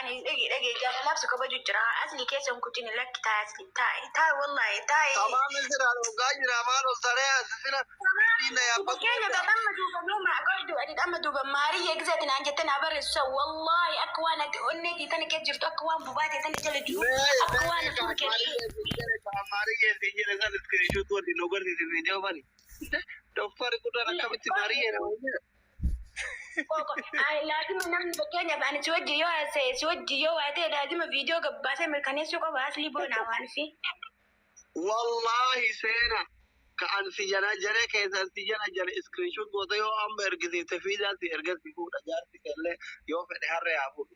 Ani dhage dhage jaalalaaf si kabaju jira. Asli keessa hin kutin, lakki taa'e, asli taa'e taa'e, wallaahi taa'e. Tamaam jira, dhugaa jira, maal ol taree as sila diina yaabbatu. Fakkeenya gadhamma duuba numa godhu ati dhamma duuba maarii eegzati naan jette naa barreessu, wallaahi akka waan ati onneetii tana keessa jirtu, akka waan bubaatee tana jala jiru, akka waan hafuura keessa. Maarii keessi jira san screenshot waliin nu agarsiisi, viidiyoo bani. Doktari guddaan akkamitti maarii jedhama jira. Laazima namni fakkeenyaaf ani si wajji yoo haasa'e, si wajji yoo waa ta'e, laazima viidiyoo gabbaasee mirkaneessuu qaba, asli boonaa waan fi. Wallaahi seena ka an si jana jare keessan si jana jare screenshot goota yoo amma ergisiifte fiidaan si ergasi fuudha, jaarsi kellee yoo fedhe harree haa fuudhu.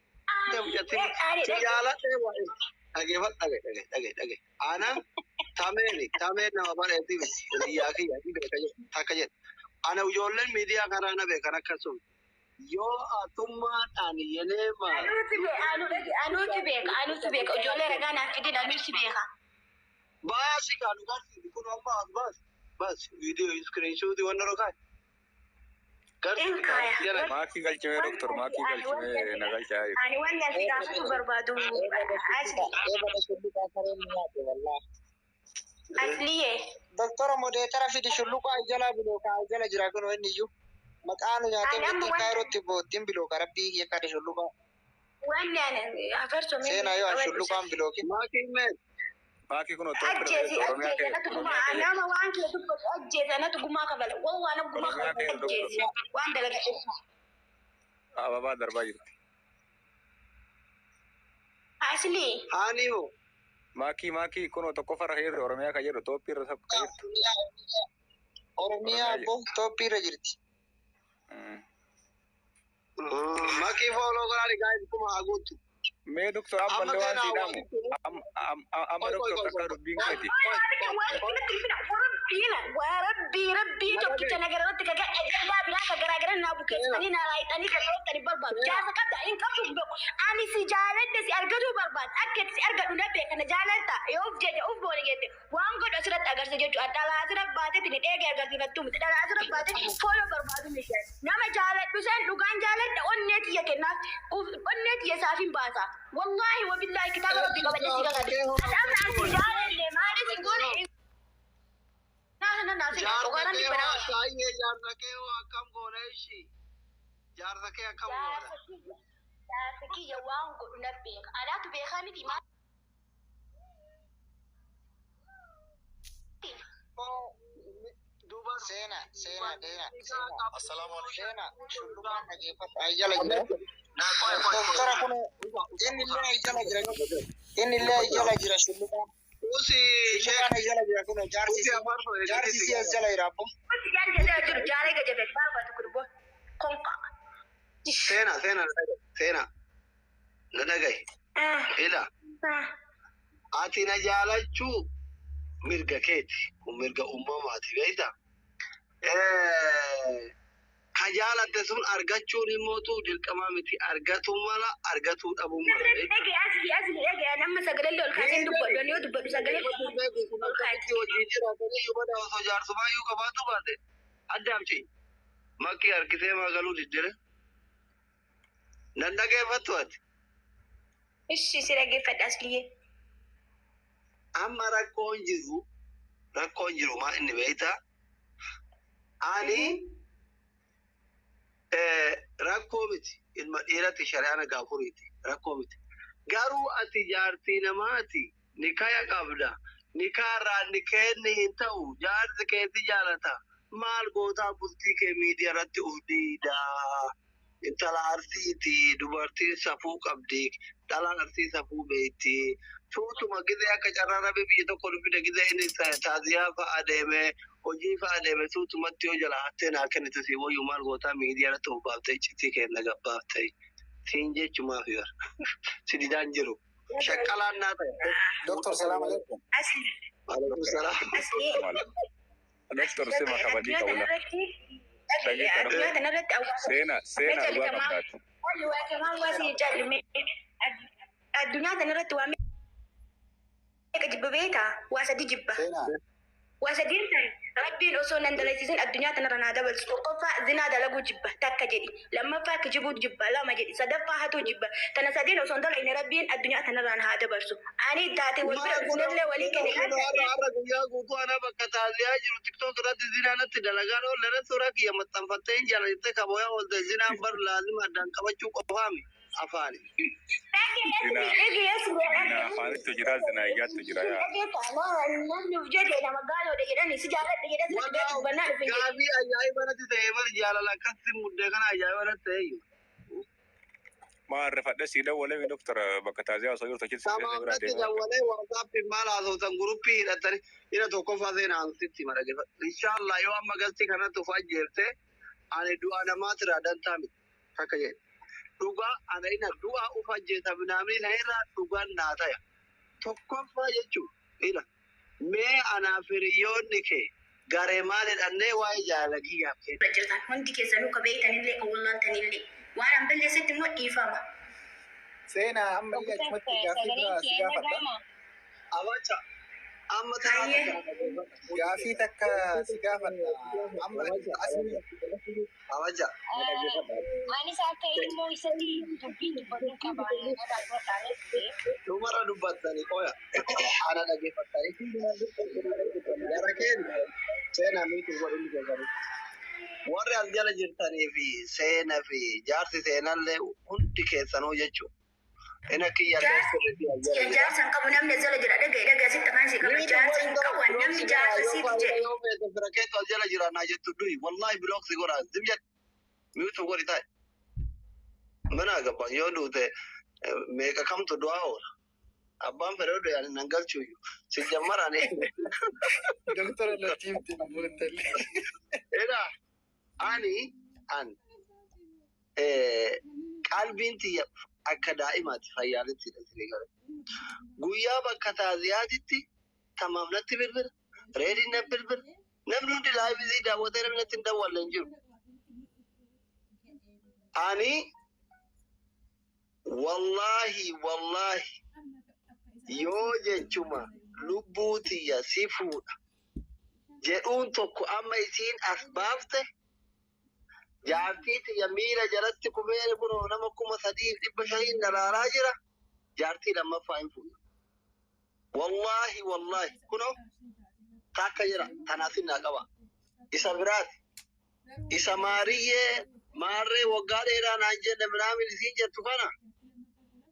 Si jaaladhee waa dhageeffadhu, dhage dhage dhage dhage. Ana tameeni tameen nama bareetii miti, hiriyaa kiyya ni beeka jedhe takka jedhe. Ana ijoolleen miidiyaa karaa na beekan akkasuma. Yoo atummaadhaan yenee maal. Anuutu beeka, anuu dhage, anuutu beeka, anuutu beeka, ijoollee ragaa naaf fidin, anuutu beeka. Baasi kan garsiisi kun amma as baasi. Baasi viidiyoo screenshot wanna rokaa. In kaaya. Maakii galchimee, doktor, maakii galchimee na galchaa jiru. Ani wanni asi gaafachuu barbaadu asli. Eebala shulluqaa sareen nyaate wallaahi. Asliyee. Doktora, moderator fidi, shulluqaa jala bilookaa jala jira kun inni iyyuu. Maqaa nu nyaatee Ani amma ittiin waan- kaayirootti boottiin bilooka rabbii yakkaadhe shulluqaa. Wanni ani afarsoo Seenaa yoo an shulluqaan bilookin. Maakii mee. Maakii kun otoo Ajjeesi Oromiyaa ajjeesi kee anatu gumaa Oromiyaa kee nama waan kee dubbatu ajjeesi, anatu gumaa kafala, waan gumaa Oromiyaa kafala kee doktor. ajjeesi waan dalagadhe. Ababaa darbaa jirti. Asli. Haanii hoo. Maakii, maakii kun tokkoffarra kan jirtu Oromiyaa kan jedhu, Toophii irra kan jirtu. Oromiyaa abboo Toophii irra jirti. Makii follow godhaa guys, kuma haa guutu. Mee doktor, ammallee waan Amma sii dhaamu amma Oi, oi, doktor oi, takka oi. dubbiin keeti. Rabbii rabbii tokkicha nagaratti kaga ajandaa biraa ka garaagara naa bukeessanii naa raayixanii gaggeessanii barbaadu. Jaarsa qabda hin qabdu hin beeku. Ani si jaaladhe, si argachuu barbaadu. Akka itti si argadhu na beeka, na jaaladha. Yoo uf jecha uf boone jette waan godhu asirratti agarsiisa jechuudha. Dhalaa asirra baatetti ni dheege agarsiifattuu miti. Dhalaa asirra baatee follow barbaadu miti. Nama jaaladhu san dhugaan jaaladha, onnee tiyya kennaaf, onnee tiyya isaaf hin baasa. Wallaahi wabillaahi kitaaba rabbii qabadhe si kakadhe. Ati amma ani si jaaladhe maaliif hin goone? Naa na si Jaarsa dhugaan kee dhibba hoo, taayyee, jaarsa kee hoo akkam goona ishii? Jaarsa kee akkam goona? Jaarsa kiyya waan godhu na beeka. Anaatu beekaa miti maal? Duuba Seena seena deena seena. Assalaamu alaikum. Seena shulluqaan dhageeffadhu ay jala jira. Doktora kun inni illee ay jala jira. Inni illee ay jala jira shulluqaan. Usi Shulluqaan ay jala jira kun jaarsi Usi afarso jaarsi si as jala jira abboo. Wanti jaal jedhee jiru jaalee gajabee baafatu kun boo konka. Seena, seena, seena na dhagaye ila ati na jaalachuu mirga keeti, kun mirga uumamaati, beekta. Ka jaalatte sun argachuun immootu dirqama miti, argatu mala, argatuu dhabuu mala, beekta. Dhage asli asli dhage, nama sagalee ol kaasee dubbadhu, yoo dubbadhu sagalee ol kaasee. Hojii jiraatanii yoo bada osoo jaarsumaayyuu qabaatu baate addaamchi makkii harkisee magaluu diddire nan dhageeffattu ati. Ishi si dhageeffadha, asliyee. Amma rakkoon jiru maa inni beekta, ani rakkoo miti, ilma dhiiratti shari'aana gaafuriiti, rakkoo miti, garuu ati jaartii namaati, nikaya qabda, nikaarraa nikeenni hin ta'u, jaarsi keetti jaalata, maal gootaa bultii kee miidiyaa irratti uf diidaa? Intala Arsiiti, dubartiin safuu qabdi, dhalaan Arsii safuu beekti. Tuutuma gizee akka carraa rabbi biyya tokko nu fide, gizee inni taaziyaa fa'a deeme, hojii fa'a deeme, tuutumatti yoo jala hattee naa kennitu si wayyuu, maal gootaa miidiyaa irratti of baaftee iccitii kenna gabbaaftee siin jechumaaf yoo si didaan jiru shaqqalaan naa ta'e. Doktor, salaam alaikum. Asli. Alaikum salaam. Asli. Doktor, sima kabajii qabula. Addunyaa kanarratti Seena seena dhugaa qabdaati. Addunyaa kanarratti waa meeqa jibba beekaa? Waa sadi jibba. Seenaa. Waa sadiin tan Rabbiin osoo nan dalasiisin addunyaa tanarra naa dabalsu. Tokkoffaa zinaa dalaguu jibba takka jedhi. Lammaffaa kijibuu jibba lama jedhi. Sadaffaa hatuu jibba. Tana sadiin osoo hin dalagne Rabbiin addunyaa tanarraa na haa dabarsu. Ani taate wal bira dhufnellee walii kenne Kun har'a guyyaa guutuu ana bakka taaziyaa jiru TikTok irratti zinaa natti dalagaan oolle irratti suuraa kiyya maxxanfattee hin jaallatte kabooyaa oolte zinaan bar laazima addaan qabachuu qofaami afaani. Zinaa afaanittu jira, zinaa ijjaattu jira yaa. Namni uf jedhe nama gaaloodha jedhani si jaalladha jedhas hubannaa dhufe jedhe. Gaafii ajaa'iba natti ta'e bar jaalala akkasitti muddee kana ajaa'iba natti ta'e. Maal rifadhe sii dawwalee doktora bakka taaziyaa osoo jirtu achitti Tamaam bira natti deemaa. dawwalee WhatsApp maal haasoftan guruppii hidhatanii ina tokkoffaa seenaa ansitti madaqefa. Inshaallah yoo amma galtii kanatti of ajjeefte ani du'a namaatirraa dantaa miti takka jedhe. Dhugaa ana ina du'a uf ajjeesa minaamni na irraa dhugaan naa taya. Tokkoffaa jechuun ila mee anaaf hiriyoonni kee garee maal hidhannee waa'ee jaalala kiyyaaf kenna. Jirtan hundi keessanuu ka beeytanillee ka wallaaltanillee waan an balleessetti immoo dhiifama. Seenaa ammallee achumatti gaaffii biraa si gaafadha. Abacha amma taraa Gaaffii takka si gaafadha. Amma asii Abacha. Anis akka ilmoo isatti dubbiin dubbaduu qaba. Dhumarra dubbattanii qoya. Ana dhaggeeffattanii. Gara keenya seenaa miitu godhu keessanii. Warri as jala jirtanii fi seenaa fi jaarsi seenallee hundi keessanuu jechuudha. Ina kiyyaallee sirriitti as jala jira. Jaarsa hin qabu namni as jala jira dhagaye dhagaye asitti afaan si qaba jaarsa hin qabu namni jaarsa siiti jedhe. Yoo feete fira keetu as jala jira naa jettu du'i wallahi block si godha zim jedhe miitu godhi taa'e. Mana gabbaan yoo duute meeqa kamtu du'aa oola. Abbaan fedhe oduu yaani nan galchuuyyu. Si jammaraan doktora Latiifti namoota illee. Eda ani an qalbiin tiyya akka daa'imaati fayyaaletti hidhatanii gara. Guyyaa bakka taaziyaatitti tamaam natti bilbila, reediin na bilbila. Namni hundi laayivizii daawwatee namni natti hin dawwalle hin jiru. Ani wallaahi wallaahi yoo jechuma lubbuu tiyya si fuudha jedhuun tokko amma isiin as baafte jaartii tiyya miila jalatti kumee kunoo nama 3,500 daraaraa jira jaartii lammaffaa hin fuudha. Wallaahi wallaahi kunoo takka jira tanaaf naa qaba. Isa biraati. Isa maariyyee maarree waggaa dheeraa naan jenne minaamin isiin jettu kana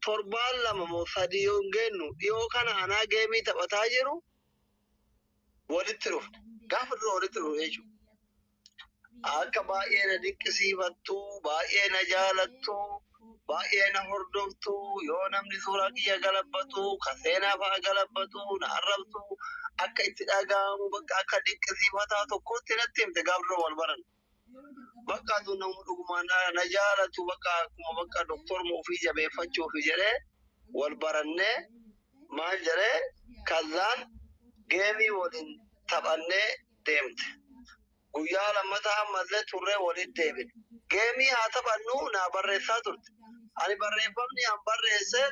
torbaan lama moo sadii yoo hin geennu dhiyoo kana anaa geemii taphataa jiru walitti dhufne. Gaafa dura walitti dhufne jechuudha. Akka baay'ee na dinqisiifattu, baay'ee na jaalattu, baay'ee na hordoftu, yoo namni suuraa kiyya galabbatu, ka seenaa fa'a galabbatu, na arrabsu, akka itti dhaga'amu bakka akka dinqisiifataa tokkotti natti himte gaafa dura wal baran. Bakka tun namni dhugumaan na jaalatu bakka akkuma bakka doktorma ofii jabeeffachuuf jedhee wal barannee maal jedhee kazaan geemii waliin taphannee deemte. Guyyaa lammataa ammallee turree waliin deebine. Geemii haa taphannu naa barreessaa turte. Ani barreeffamni an barreesse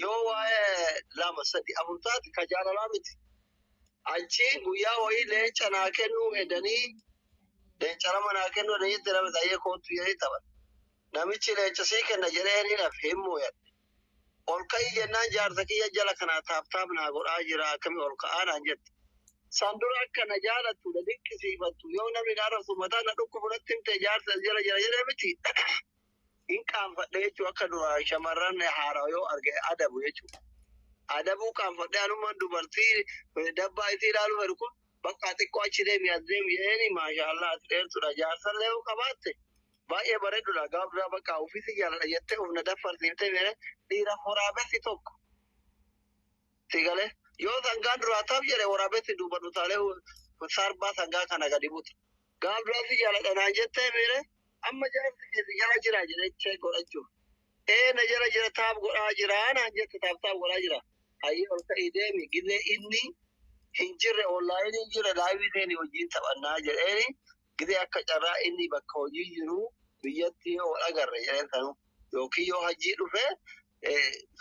yoo waa'ee lama sadi afur taate ka jaalalaa miti. Achi guyyaa wayii leenca naa kennuu hedanii leenca lama naa kennuu hedanii itti nama taa'ee kootu jedhee taphan. Namichi leenca sii kenna jedhee ni naaf hin mooyadhe. Ol ka'ii jennaan jaarsa kiyya jala kanaa tap tap naa godhaa jira akkamii ol ka'aa naan jette. San dura akka na jaalattu na dinqisiifattu yoo namni na arrabsu mataa na dhukkubu natti himte jaarsa as jala jira jedhee miti. Hin qaanfadhe jechuun akka duraan shamarran haaraa yoo arge adabu jechuudha. Adabuu qaanfadhe anummaan dubartii dabbaa isii ilaaluu fedhu kun bakka xiqqoo achi deemi as deemi jedheeni maashaallah as dheertudha jaarsallee yoo qabaatte baay'ee bareedudha gaaf duraa bakka ofiisi jaaladha jettee of na daffarsiiftee mere dhiira waraabessi tokko. Si galee yoo sangaan duraa taaf jedhe waraabessi duuba dhutaalee sarbaa sangaa kana gadi buta. Gaaf duraa si jaaladha naan jettee mere amma jaarsi keessa jala jira jedhee check godhachuuf. Ee na jala jira tap godhaa jira naan jette tap tap godhaa jira. Hayyee ol ka'ii deemi gizee inni hin jirre online hin jirre live seeni hojiin taphannaa jedheeni gizee akka carraa inni bakka hojii jiru biyyatti yoo wal agarre jedheen sanu yookiin yoo hajjii dhufe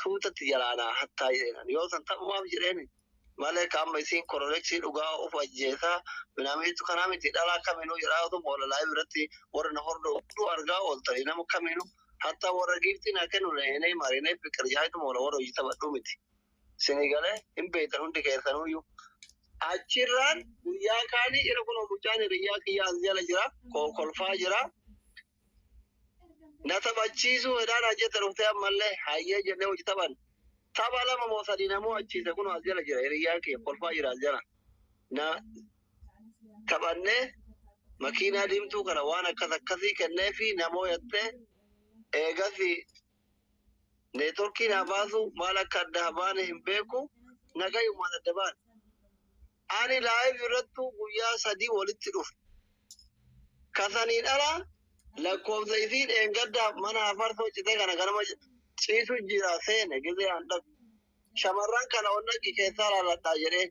suutatti jalaanaa hattaa jedheen yoo san taphumaaf jedheeni Malee ka amma isiin koroleksii dhugaa of ajjeesaa minaamiitu kanaa miti. Dhalaa kamiinuu jedhaa otuma oola live irratti warra na hordofu argaa ooltanii, nama kamiinuu hatta warra giiftii naa kennu leenee marinee fikir jaayituma oola, warra hojii taphadhuu miti. Isinii galee hin beektan hundi keessanuyyuu. Achirraan guyyaa kaanii jira, kun mucaan hiriyyaa kiyyaa as jala jira, kolfaa jira. Na taphachiisuu hedaan ajjete dhuftee ammallee hayyee jennee hojii taphan. Tapha lama moo sadii namoo achiise, kun as jala jira, hiriyyaan kiyya kolfaa jira as jala. Na taphannee makiinaa diimtuu kana waan akkas akkasii kennee fi namoo yattee eegas networkii naa baasu maal akka adda baane hin beeku, nagayumaan adda baane. Ani live irrattu guyyaa 3 walitti dhufe. Kasaniin ala lakkoofsa isii dheengadda mana afarsoo citee kana ganama ciisu jira seene gizee an dhaqu. Shamarran kana onnaqi keessaa laaladhaa jedhee.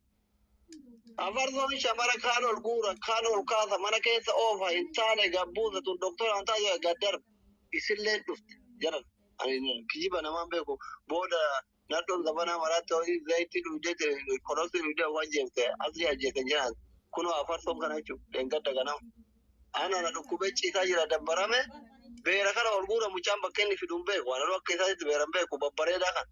Afarsoon shamara kaan ol guura, kaan ol kaasa, mana keessa oofa, hin taane gabbuusa, tun doktora an taate gaddarba. Isilleen dhufte jaran. Ani kijiba namaan beeku, booda nadhoon zabanaa maraatti horii zayitii dhugdee, korosii dhugdee waan jeefte asli ajjeetan jedhan, kunoo afarsoon kana jechuudha dheengadda ganama. Ana na dhukkubee ciisaa jira, dabbarame beera kana ol guura, mucaan bakka inni fiduun beeku, waan akka isaatti beeran beeku, babbareedaa kana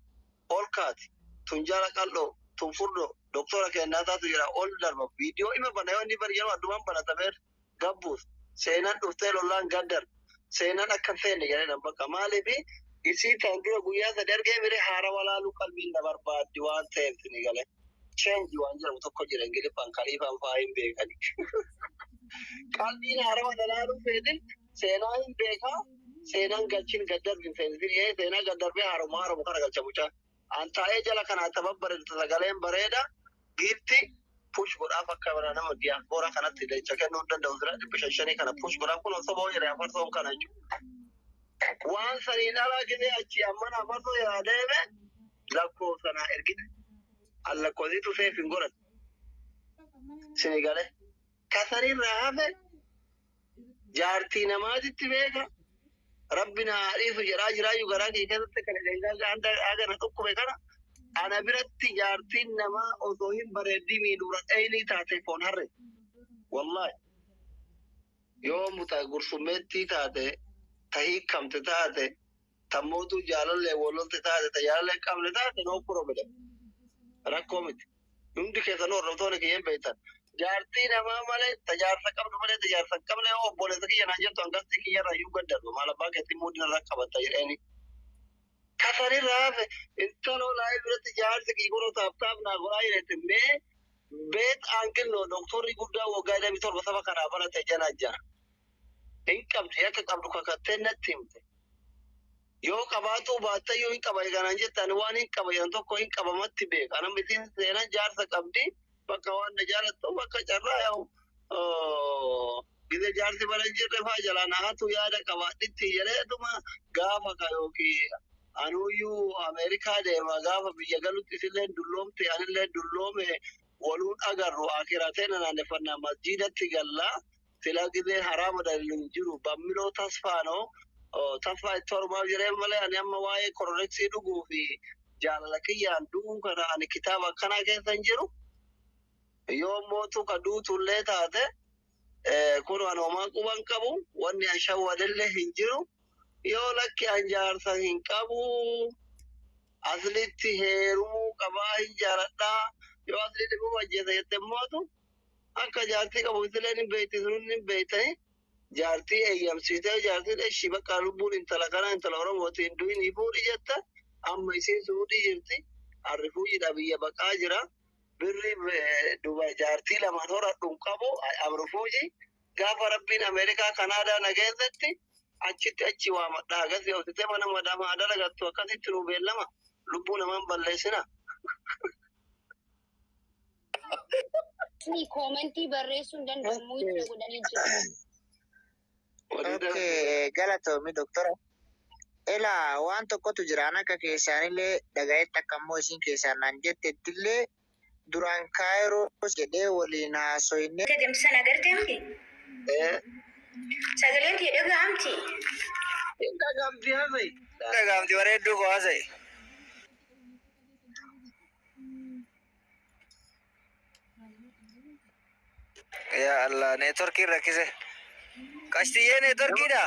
ol kaati, tunjaala qal'oo tun furdoo doktora kennaa taatu jira, ol darba viidiyoo ima bana, yoo inni bari yeroo addumaan banata beer gabbuus seenaan dhuftee lollaan gaddar seenaan akka hin seenne jedhee nan bakka maaliifi isii tan dura guyyaa 3 argee mire haara walaaluu qalbiin na barbaaddi waan ta'eef. Sini galee change waan jedhamu tokko jira, Ingiliffaan kaliifaan fa'aa hin beekani. Qalbiin haarawa dalaaluu feetin seenaa hin beekaa, seenaan galchin gaddarbin seensinii seenaa gaddarbee haaruma haarumu kana galcha mucaa. An taa'ee jala kanaa tababbareedu sagaleen bareeda giifti push godhaaf, akka bara nama diyaaspooraa kanatti leenca kennuu hin danda'u, sira 500 5 kana push godhaaf, kun osoo ba'uu jedhee afarsoon kana jechuudha. Waan saniin alaa gisee achi ammana afarsoo yaa deeme lakkoofsa naa ergite. An lakkoofsitu seef hin godhatu. Sini galee. Kasanirraa hafe jaartii namaatitti beeka. Rabbi na dhiisu jedhaa jiraayyuu garaa kee keessatti kana dhengaa na dhukkube kana ana biratti jaartiin namaa osoo hin bareeddii miidhuura dheeyinii taate foon harre. Wallahi. Yoo muta gursummeettii taate, ta hiikamte taate, tammootuu jaalallee walolte taate, ta jaalallee qabne taate, no problem. Rakkoo miti. Hundi keessan hordoftoonni kiyyeen beektan. Jaartii namaa malee, ta jaarsa qabdu malee, ta jaarsa hin qabne yoo obboleessa kiyya naan jettu hangastii kiyyarraa iyyuu gaddarba. Maal abbaa keetti muudina irra qabatta jedheeni. Kasanirraa hafe intaloo live biratti jaarsi kiyya kunoo tap tap naa godhaa jedhette mee beet aangilnoo doktorri guddaa waggaa 27 saba kanaa barate jana jara. Hin qabdi, akka qabdu kakattee natti himte. Yoo qabaatuu baattayyuu hin qaba kanaan jettan, waan hin qaba jedhan tokko hin qabamatti beeka. Namni isiin seenan jaarsa qabdi, bakka waan na jaalattu bakka carraa yaa'u gise jaarsi bara hin jirre faa jalaa na hatu yaada qabaadhitti jedheetuma gaafa ka yookiin anuyyuu Ameerikaa deema, gaafa biyya galutti isillee dulloomte anillee dulloome, waluun agarru akirateen naanneffannaa masjiidatti gallaa sila gisee haraama dalilu hin jiru bammiloo tasfaanoo tasfaa itti hormaaf jedhee malee, ani amma waa'ee koroneksii dhuguu fi jaalala kiyyaan du'uu kana ani kitaaba akkanaa keessa hin jiru. Yoo mootu ka duutullee taate kun ani homaa quban qabu, wanni an shawwadellee hin jiru. Yoo lakki an jaarsa hin qabu, aslitti heerumuu qabaa hin jaaladhaa, yoo asli dhibuu ajjeesa jette mootu akka jaartii qabu isileen hin beekti, sunun hin beektani, jaartii eeyyamsiitee jaartiin eshi bakka lubbuun intala kana intala Oromootiin du'in fuudhi jette, amma isiin suudhii jirti, arrifuuyidha biyya baqaa jira, birri duba jaartii lamaan horadhu hin qabu amrufuuji, gaafa Rabbiin Ameerikaa Kanaadaa na geessetti achitti achi waamadha, agasii obsitee mana madamaa dalagattu, akkasitti nu beellama, lubbuu namaan balleessina. Ni commentii barreessuu hin danda'u, mute godhanii jiru. Okay, galatoomi doktora. Elaa waan tokkotu jira, an akka keessaanillee dhagayetti, akka immoo isin keessaan naan jettettillee duraan Kaayiroo jedhee waliin haasoyne. Deemsa sana agartee miti? Sagaleen kee dhaga'amti. Hin dhagaamti, haasa'e. Dhagaamti, bareedduu koo, haasa'e. Yaa Allah, neetworkiin rakkise. Qashtiyyee neetworkiidha.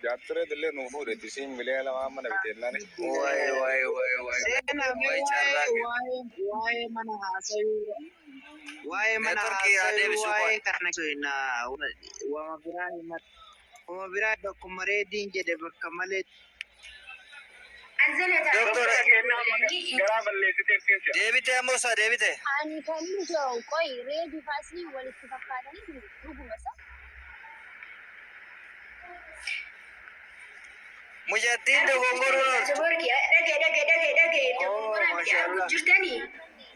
Jaartiree dillee nuu fuudhetti isiin miliyoona 2 mana biteennaan. Waay waay waay waay. Seenaa mee Waay carraa waa'ee waa'ee waa'ee mana haasayuu, waa'ee mana Neetworkii haa haasayuu, deebisuu waa'ee qoy. kana wama biraa himata. Wama biraa bakkuma reediin jedhe bakka malee. Anzala Doktora taa'ee. Garaa balleessitee ittiin si'a. Deebite ammoo isaa deebite. Ani kan inni jiru qoy reedii faasii walitti fakkaatanii jiru dhuguma isa. Mucattiin dogongoruun ooltu. Borki dhage dhage dhage dhage Oh, dogongoraa miti arguu maashaallah. jirtanii.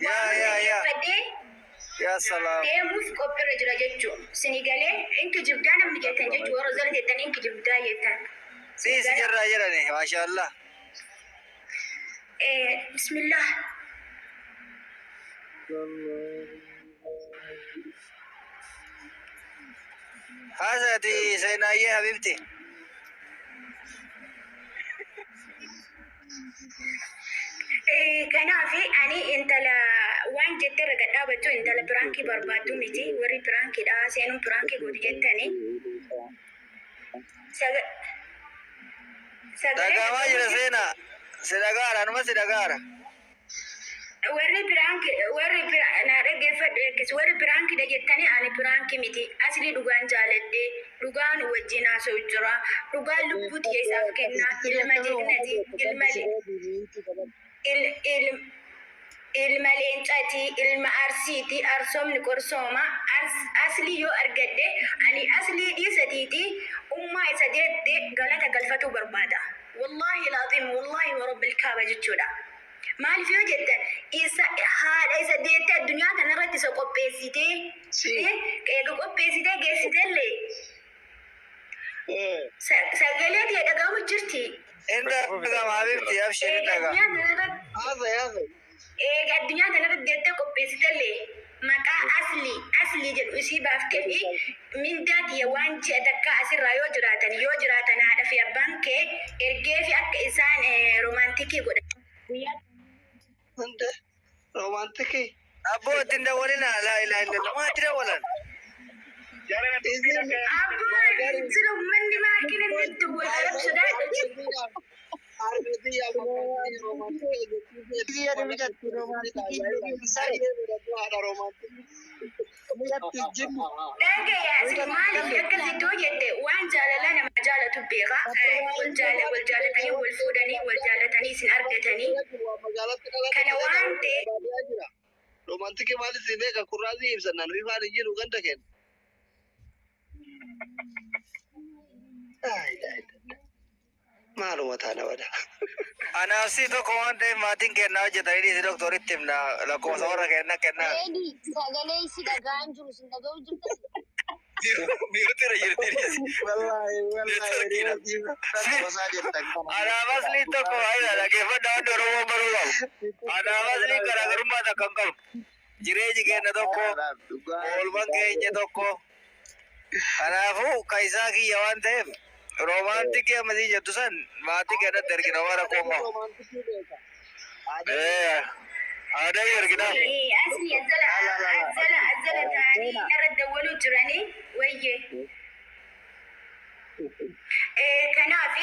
Yaa Waan yaa yaa. dhaggeeffadhee Yaa salaam. deemuuf qophiirra jira jechuun sini galee inki jibdaa namni jettan jechuun warra zala jettan inki jibdaa jettan. Si si jirraa jedhani maashaallah. Bismillah. Haasati seenaayyee habibti. Kanaaf ani intala waan jette irra gad dhaabattu intala piraankii barbaaddu miti, warri piraankiidha seenuun piraankii godhu jettani. Sagalee Dhagahamaa jira seenaa. Si dhagaara anuma si dhagaara. Warri piraankii, warri na dhaggeeffadhu eeggis, warri piraankiidha jettanii, ani piraankii miti. Asli dhugaan jaaladhe, dhugaan wajjin haasa'u jira, dhugaan lubbuu tiyya isaaf kennaa, ilma jennati, ilma leencaati, ilma arsiiti, arsoomni qorsooma. Aslii yoo argadhe ani aslii dhiisatiiti ummaa isa jette galata galfatuu barbaada. Wallaahi laaziim, wallaahi warabbil kaaba jechuudha. Maaliif yoo jettan, isa haadha isa deette addunyaa kanarratti isa qopheessitee Si. eega qopheessitee geessitellee sagalee ta'e dhagahamu jirti. Hin dhagama habibti, abshir hin Eega dhagama. addunyaa kanarratti Haasa'e haasa'e. eega addunyaa kanarratti deettee qopheessitellee maqaa aslii aslii jedhu isii baaftee fi mindaa tiyya waan ji'a takka asirraa yoo jiraatan haadha fi abbaan kee ergee fi akka isaan romaantikii godhan. Hunda romaantikii. Abboo ittiin dawwalina, laa ilaaha illallah maa itti dawwalan. Isin Abboo sila uummanni maakina inni wal arrabsu sodaadha. Harmiti yaa romaantikii Biyya mijatti romaantikii haadha romaantikii. Mijatti jinni. Dhagaya asli maaliif akkasitti yoo jette, waan jaalalaa nama jaalatu beeka. Wal jaala wal jaalatanii wal fuudhanii wal jaalatanii isin argatanii. Kana waan ta'e Romaantikii maal isin beeka, kurraazii ibsanna nuyi ifaan hin jiru ganda kenna. Maaluma taana bada. Anaaf si tokko waan ta'eef maatiin kennaa hojjetanii dhiisi doktoritti himna lakkoofsa warra kenna kennaa. Reedii sagalee isi dhaga'an jiru isin dhaga'uu jirtan. Mute irra jirti dhiisi. Wallaahi wallaahi gosaa jettan kana. Anaaf asliin tokko waayidha, dhaggeeffadha, wanti Oromoon baruu qabu. Anaaf asliin garaagarummaa takka hin qabu. Jireenyi keenya tokko, oolmaan keenya tokko. Kanaafuu ka isaa kiyya waan ta'eef romaantikii ammasii jettu san maatii keenyatti ergina waan rakkoo qabu. Romaantikii beeka. Aadaa ergina. Asli azala azala azala ta'anii narra dawwaluu jiranii wayye. Kanaaf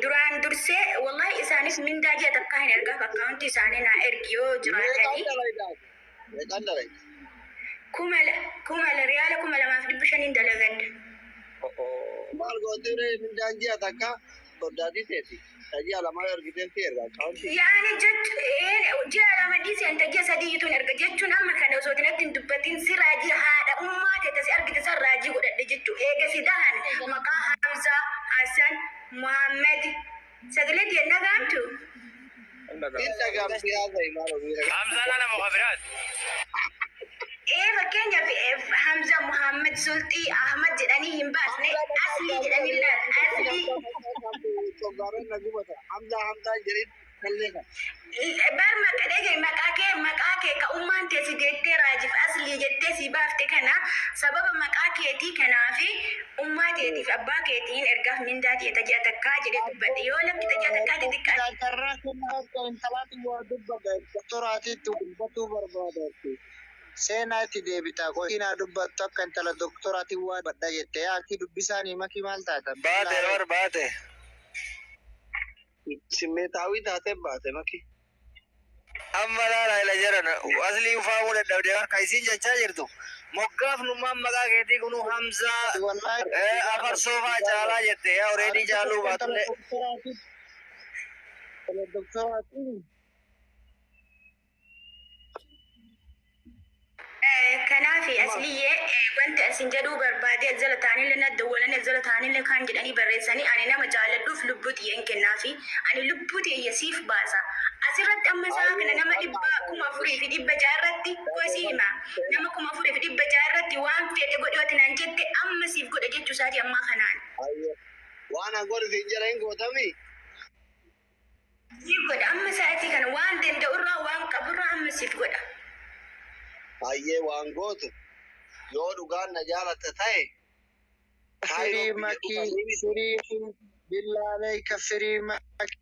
duraan dursee wallahi isaanis mindaa ji'a takkaa hin ergaaf, akkaawuntii isaanii naa ergi yoo Meeqaan jiraatanii. dalaydaa? Meeqaan dalayda? Kuma riyaala 2500n dalagadha. Maal gootii ree mindaan ji'a takka soddaatii teeti. Ji'a 2 ergiteetti erga akkaawuntii. Yaani jechuun ji'a 2 dhiiseen ji'a 3 ituun erga jechuun, amma kana osoo itti hin dubbatin si raajii haadha ummaa ta'e si argite san raajii godhadhe jechuu eega si dahan maqaa Hamzaa Hassan Muhammad sagalee ta'e nagaamtu. Hin dhagamti haasa'e maal ofii. Hamzaan ana muka biraati. Ee, fakkeenyaaf Hamza Muhammad Sulxii Ahmad jedhanii hin baasne, aslii jedhanii laata aslii. Soggaaran na gubata. Hamzaa Hamzaa jedhin kallee kan. Bar maqaa maqaa kee ka ummaan tee si deettee raajiif aslii jettee si baafte kana sababa maqaa keetii kanaafi ummaa teetiif abbaa keetiin ergaaf mindaa ta'e ji'a takkaa jedhee dubbadhe, yoo lakki ji'a takkaa xixiqqaa. Carraa kennaa akka intalaatti waa dubbata. Doktoraatiitti dubbatuu barbaada. Seenaa itti deebitaa qo'inaa dubbattu akka intala doktoraatiin waa badha jette yaakii dubbisaanii makii maal taata? Baate bar baate. Simmeetaawii taatee baate maki. Amma laala ila jedhan aslii ufaamuu dadhabdee harka isiin jechaa jirtu. Moggaafnummaan maqaa keetii kunuu Hamzaa Wallahi afarsoofaa caalaa jette yaa oreedii caaluu baatullee. Intala doktoraatiin Kanaaf asliyyee wanti asin jedhuu barbaade jala taanillee na dawwalan jala taanillee kaan jedhanii barreessanii ani nama jaaladhuuf lubbuu xiyya kennaafi ani lubbuu xiyya siif baasa. Asirratti amma isaa kana nama 4,600 irratti kosii hima. Nama 4,600 irratti waan fedhe godhe naan jette amma siif godhe jechuu isaati ammaa kanaan. Waan an godhe siin jala hin gootami. Siif godha amma sa'aatii kana waan danda'urraa waan qaburraa amma siif godha. Hayyee, waan gootu yoo dhugaan na jaalatta ta'e. Firii makii firii billaalee firii makii.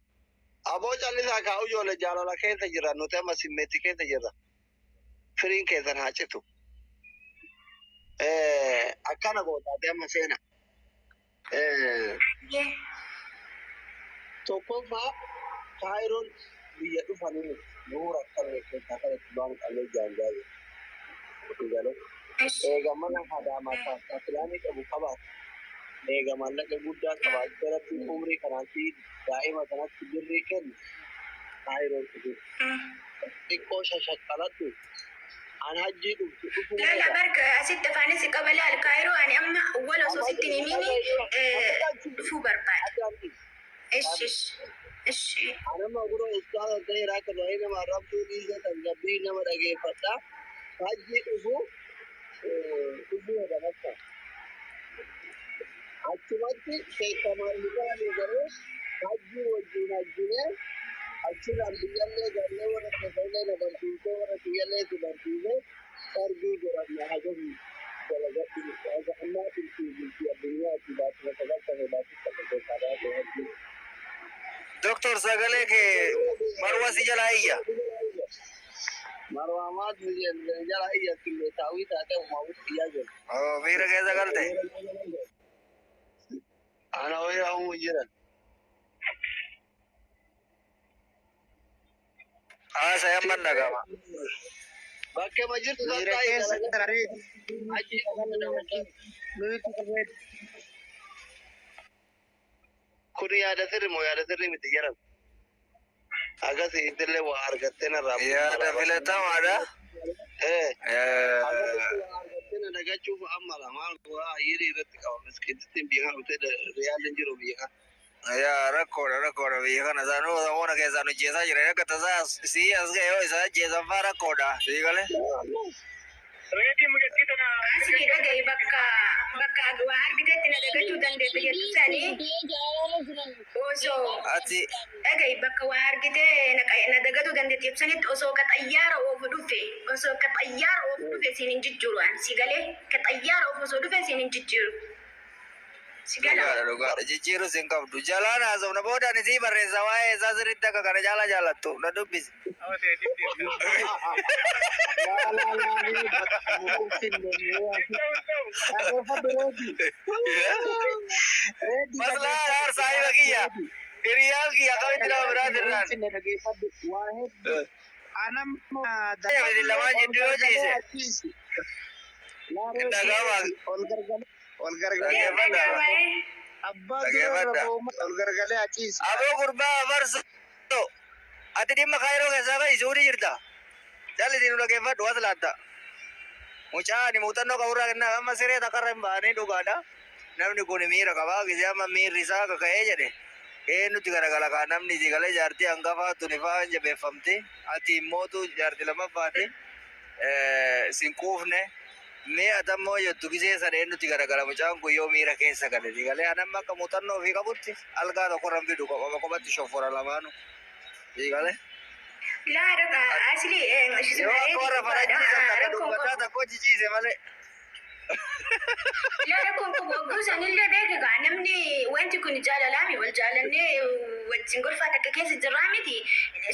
Aboo, callisaa kaa'u, ijoollee jaalala keessa jirra, nuti amma simmeetti keessa jirra. Firiin keessan haa citu. Akkana gootaate amma seena. Tokkoffaa, Kaayiroon biyya dhufanii nuura akkamii keessaa kan itti ba'an qallee jaanjaa jiru. Eega mana hadaamaa pilaanii qabu qabaatu. Eega maallaqa guddaa qabaatu irratti umrii kanaan fi daa'ima kanatti birrii kennu Kaayiroon dhufu. Xiqqoo shashaqqaladhu. An hajjii dhuftu dhufuu. Lala barka asitti afaanis qaba laal Kaayiroo ani amma wal osoo sitti hin himini dhufuu barbaada. Ishi ishi. Anama gura ustaaza ta'e raaka baay'ee nama arrabsuu dhiisa, tasgabbii nama dhageeffadha. Hajjii dhufu dhufuu hedamassa. Achumatti sheekamaan dhugaanii garuu hajjii wajjin hajjinee achirraan biyyallee gallee warra keessallee na barsiisee warra kiyyallee si barsiisee sargii godhanna hajjii dalagadhu haga ammaa tiltii addunyaatti baatuma sagaltame baatuma sagaltame baatuma hajjii. Doktor, sagalee kee marwa si jalaa iyya. Marwaamaat jala iyya, simmeetaawii taatee uumaawwitti iyyaa jiru. Miira keessa galte. Ana wayii uumuu jiran. Haasa yamman dhagama. Bakkee ma jirtu Miira tattaa'ii keessa dalagaa taree achi nuti qabee kun yaada sirri moo yaada sirri miti jedhan. Akkasii illee waa argattee narraa. Yaada filatamaadha. Akkasitti waa argattee na dagachuuf amma lamaan waa ayyirii irratti qaba. Miskiintitti biyya kana dhufee riyaalli hin jiru biyya kana. Yaa, rakkoodha, rakkoodha biyya kana isaanuu samoona keessaan hojjeessaa jiran akka tasaa sii as ga'e yoo isa ajjeesan faa rakkoodha. Sii galee. Asii dhaga'i bakka bakka waa argitetti na dagachuu dandeetta jettu sanii osoo Ati dhaga'i bakka waa argitee na dagatuu dandeetti ibsanitti osoo ka xayyaara oofu dhufe, osoo ka xayyaara oofu dhufe siin hin jijjiiru ani, si galee? Ka xayyaara oofu osoo dhufe siin hin jijjiiru. Si gala? Dhugaadha, dhugaadha, jijjiirus hin qabdu. Jalaan haasofna booda ani sii barreessa waa'ee isaa sirriitti akka kana jaala jaalattu na dubbisi. Laa laa laa bakka finne dhageeffadhu reedi. Reedi. Maslaa yaar saahiba kiyya. Hiriyaan kiyya akkamitti nama biraati irraan. Finne dhageeffadhu waa hedduu. Anam Lamaan jidduu yoo ciise. Dhagama. Ol gargalee ol gargalee Dhaggeeffadha. Abbaa dura Dhaggeeffadha. ol gargalee achiisi. Aboo gurbaa afarso. Ati dhimma Kaayiroo keessaa bahi, Suudii jirta. Jalli nu dhaggeeffadhu as laatta. Mucaa ani muuxannoo qaburraa kennaa amma siree takkarra hin ba'anii dhugaadha. Namni kun miira qabaa gisee amma miirri isaa kaka'ee jedhe. Eenyutti garagala kaa namni si galee jaartii hangafaa tuni faa hin jabeeffamti. Ati immootu jaartii lammaffaati. Sin quufne. Mee atammoo jettu gisee sana eenyutti garagala mucaan kun yoo miira keessa gale si galee anamma akka muuxannoo ofii qabutti algaa tokkorra hin fidu, qophama qophatti shoffora lamaanu. Si galee. Laa dhaqa asli Yoo akka warra faranjii san takka dubbataa takko jijjiise malee. Laala kun kun wagguu sanillee beeka namni wanti kun jaalalaami wal jaalannee wajjin golfaa takka keessa jirraa miti.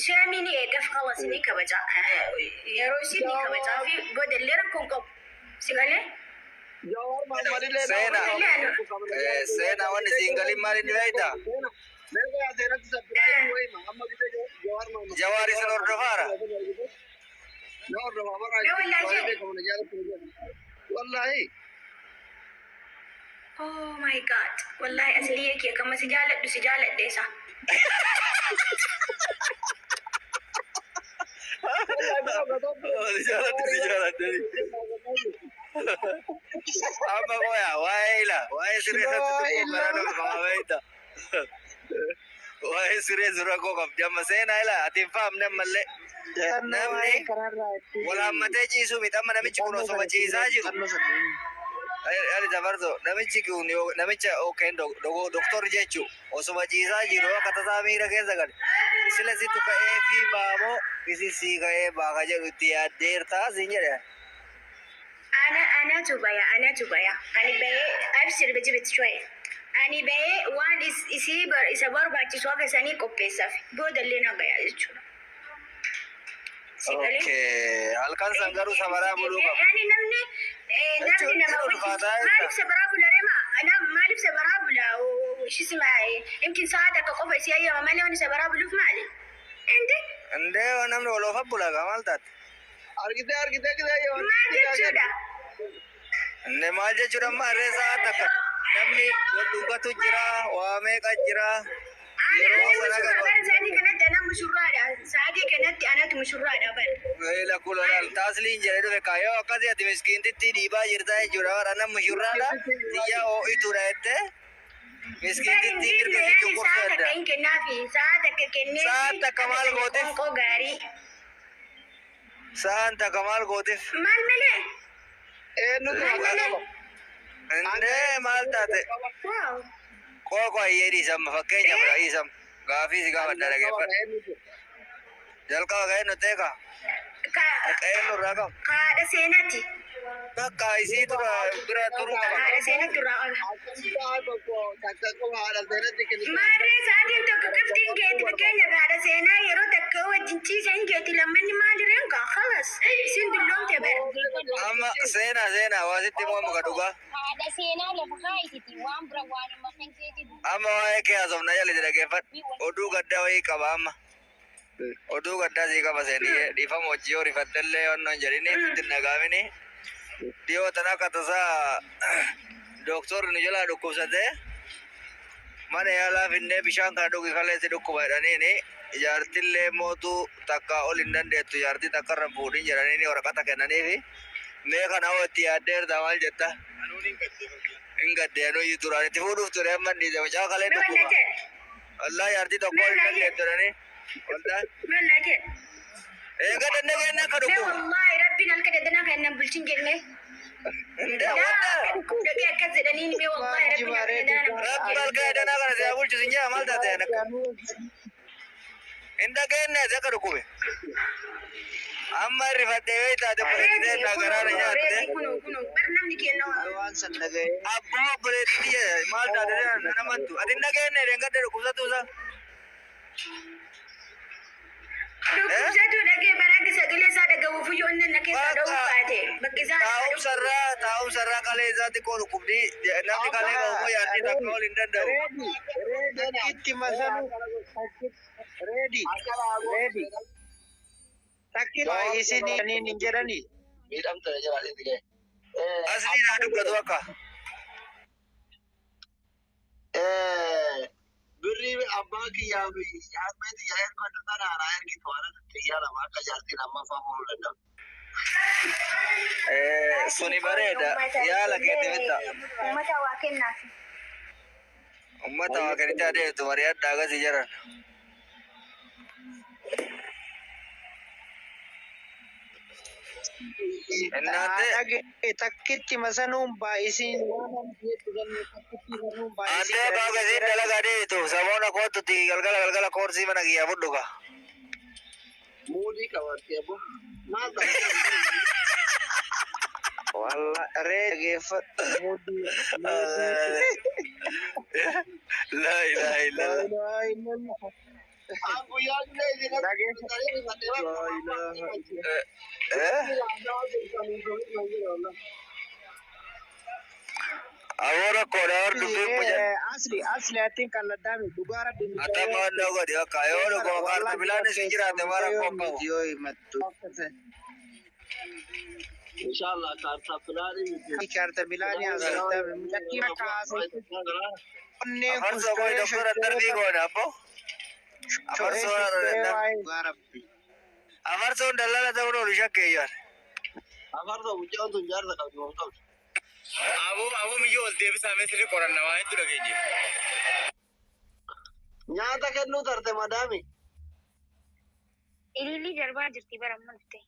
Sheemii ni eegaf khalas ni kabaja. Yeroo ishii ni kabajaa fi boodallee rakkoon qabu. Si galee? Jawaar Mohammadillee Seenaa. Seenaa wanni siin galin maal inni beektaa? Jawaar isin hordofaara? Wallahi. Oh my God. Wallahi asliyyee kee akkama si jaaladhu si jaaladhe isa. Si jaaladhe si jaaladhe. Amma qoya waa'ee ila waa'ee siree irratti tokko karaa nama qaba beekta. Waa'ee siree sura koo qabdi amma seenaa ila ati hin fahamne ammallee. Namni wal hammatee ciisuu miti amma namichi kun osoma ciisaa jiru. Ali dabarto namichi kun namicha yookiin doktorri jechuu osoma ciisaa jiru akka tasaa miira keessa gale. Sila situ ka'ee fi baamoo isi sii ka'ee baaka jedhu itti yaaddeertaa siin jedhe. Ana anatu baya anatu baya. Ani bayee abshir bijibit shoye. Ani bayee waan isii isa barbaachisu akka isanii qopheessaaf boodallee na gaya jechuudha. Si galee? Okay, halkan san garuu sabaraa buluu qaba. Yani namni namni nama Jechuun ulfaataa jecha. maaliif sabaraa bula rema? Ana maaliif sabaraa bula? Shisima imkin sa'a takka qofa isii ayyama malee wanni sabaraa buluuf maali? Inde Indee namni wal oofa bula gaa maal taate? Argitee argitee gisee yoo maal jechuudha? Indee maal jechuudha amma harree sa'a takka namni wal dhungatu jira, waa meeqa jira. Ana Yeroo ana sana mushurraa gaba. bara sa'aatii kanatti ana mushurraadha. Sa'aatii kanatti anatu mushurraadha bara. Ila kulolaal taasliin jedhee dhufe kaayyoo akkasii ati miskiintitti dhiibaa jirta jechuudha. Bara nama mushurraadha. Xiyyaa ho'ituudha jettee Bari miskiintitti hin mirga dhiibne si yani cunqursu sa'a takka adda. hin kennaafi sa'a takka kenneefi Sa'a takka maal gooteef? Qoonqoo gaarii. Sa'aan takka maal gooteef? Maal malee? Eenyutu Maal maqaa malee? qaba? Indee maal taate? Waaw. Qoqo ayyee dhiisama fakkeenya bira dhiisama. Gaafii si gaafadha dhageeffadha. Jalqaba ga'ee nu teeka. Qe'een nurraa qaba. Haadha seenati. Bakka isii tura bira turuu qaba. Haadha seenatti irraa qaba. Sa'a tokko takka qofa haadha seenatti kennitu. Maarree sa'aatiin tokko qofti hin geetti fakkeenyaaf haadha seenaa yeroo takka wajjin ciisa hin geetti lammanni maalirreen kaa khalas isin dulloomte bara. Amma seenaa seenaa waa sitti immoo muka dhugaa. Haadha seenaa lafa kaayititi waan bira waanuma kan keeti Amma waa'ee kee haasofna jalli dhageeffadhu. Oduu gaddaa wayii qaba amma. Oduu gaddaa sii qaba seenii dhiifama hojii yoo rifattellee onnoo hin jedhini sitti hin dhagaamini. Dhiyoo tana akka tasaa dooktorri nu jalaa dhukkubsatee mana yaalaa finnee bishaan kana dhugi kaleessi dhukkuba jedhaniini jaartillee mootuu takka ol hin dandeettu jaartii takka irra hin fuudhin jedhaniini waraqata kennaniifi mee kana hoo itti yaaddeerta maal jetta? Hin gaddee anuyyuu duraan itti fuudhuuf ture amma hin dhiise mucaa kalee Mee dhukkuba. wallaa jedhe. Wallaa jaartii tokko ol hin dandeettu jedhanii. Wallaa. Mee wallaa jedhe. Eega dandeenye akka Mee dhukkuba. wallaahi rabbiin halka daddanaa kan nan bulchin jenne. Indee Yaa wallaa. dhugee akkas jedhanii mee wallaahi rabbiin halka daddanaa nan bulchin Rabbi halkan edanaa kana si haa bulchu sin jaa maal taate akka. Hin dhageenye ati akka dhukkube. Amma rifadhee wayii taate obboleettii naa garaa na nyaatte. Reeti kunoo kunoo bar namni kenna Waan san dhaga'ee. Abbaa obboleettii tiyya maal taate nan amantu. Ati hin dhageenye dheengadde dhukkubsattuu isaa. Dhukkubsatu dhagee bara sagalee isaa dhagahuuf iyyuu inni na keessaa dha'uu baate bakki isaa Taa'umsarraa taa'umsarraa kalee isaa xiqqoo dhukkubni namni kalee qabu immoo yaadni takka ol hin danda'u. Takkitti masanuu. Reedi. Reedi. Takkitti isin hin jedhani. Miidhamtee jira itti ga'e. Asliin haa dubbatu akka. Birrii abbaa kiyyaa fi harmee kiyyaa erga sana anaa ergitu waan xiyyaa lama akka jaartiin ammaffaa fuudhuu danda'u. Suni bareeda yaala keetti bitta. Uummata waa kennaaf. Uummata waa kennite adeemtu mari'adhaa akkasii jedhan. Innaante Dhagee takkitti masanuun baay'isiin waan jettu takkitti masanuun baay'isiin. Antee baagasiin dalagaa deebitu saboona kootutti galgala galgala koorsii mana kiyyaa fudhu ka. Muudii qabattee abbo. Maal taate? Walla ree dhageeffadhu muudii muudii. Laa ilaaha Laa illallah. ilaaha illallah. An guyyaa illee isin Dhageeffadhu. Laa ilaaha illallah. Eh? Aboo rakkoodha hor dubbiin mucaa. Asli asli atiin kalladdaami dhugaa rabbi Atama onnoo godhi bakka yoo dhuguma kaarta bilaan isin jiraate maa rakkoon qabu. yoo himattu. Inshallah kaartaa filaanii miti. Kaarta bilaanii haasoftaami mucattii akka haasoftu onneen kun Afarsoo koo sho'ee doktora sho'ee darbii goone abbo. sho'ee Afarsoo sho'ee waa'ee dhugaa rabbi. afarsoon dallala ta'uun oolu shakkeeyyan. Afarta mucaan tun jaarsa qabdi waan qabdi. Aboo aboo miyyoo ol deebisaa mee sirrii qoranna waa hedduu dhageenye. Nyaata kennuu tarte madaami. Ililli darbaa jirti bara amma dhufte.